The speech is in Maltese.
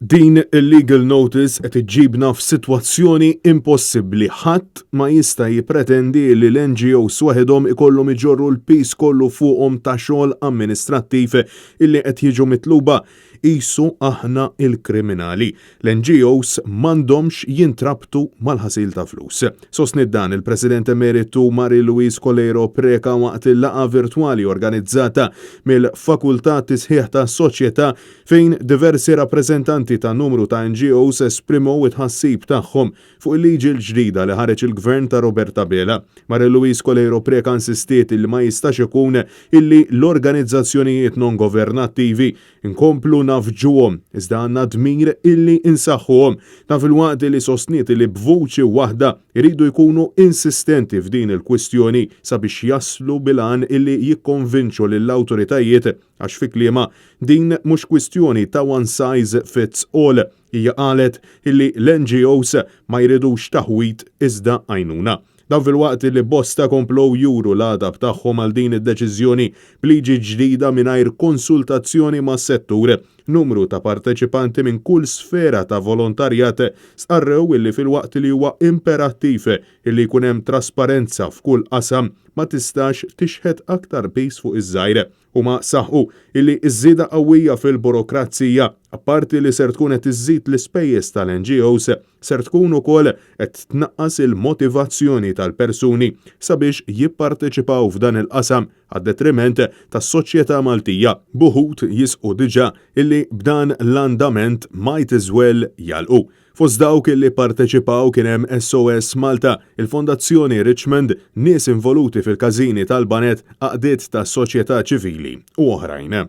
Din il-legal notice qed iġġibna f'sitwazzjoni impossibbli. Ħadd ma jista' jippretendi li l-NGOs waħedhom ikollhom iġorru l-piż kollu fuqhom ta' xogħol amministrattiv illi qed jiġu mitluba qisu aħna il-kriminali. L-NGOs m'għandhomx jintrabtu mal-ħasil ta' flus. Sostniet dan il-President Emeritu Marie Louise Coleiro Preca waqt il-laqgħa virtwali organizzata mill-Fakultà Tisħiħ tas-Soċjetà fejn diversi rappreżentanti ta' numru ta' NGOs esprimew it-tħassib tagħhom fuq il-liġi l-ġdida li ħareġ il-Gvern ta' Robert Abela. Marie Louise Coleiro Preca insistiet illi ma jistax ikun illi l-organizzazzjonijiet non-governattivi nkomplu nafġuhom iżda għandna dmir illi insaħħuhom. Dan filwaqt li sostniet illi b'vuċi waħda jridu jkunu insistenti f'din il-kwistjoni sabiex jaslu bil-għan illi jikkonvinċu lill-awtoritajiet għax fi kliemha din mhux kwistjoni ta' one size fits all. Hija qalet illi l-NGOs ma jridux taħwid iżda għajnuna. Dan filwaqt li bosta komplow juru l-għadab tagħhom għal din id-deċiżjoni b'liġi ġdida mingħajr konsultazzjoni mas-settur. Numru ta' parteċipanti minn kull sfera ta' volontarjat stqarrew illi filwaqt li huwa imperattiv illi jkun hemm trasparenza f'kull qasam ma tistax tixħet aktar piż fuq iż-żgħir. Huma saħqu illi ż-żieda qawwija fil-burokrazija, apparti li ser tkun qed iżżid l-ispejjeż tal-NGOs, ser tkun ukoll qed tnaqqas il-motivazzjoni tal-persuni sabiex jipparteċipaw f'dan il-qasam għad-detriment tas-soċjetà Maltija, b'uħud jisqu diġà illi b'dan l-andament might as well jagħlqu. Fost dawk illi pparteċipaw kien hemm SOS Malta, il-Fondazzjoni Richmond, nies involuti fil-każini tal-baned, għaqdiet tas-soċjetà ċivili u oħrajn.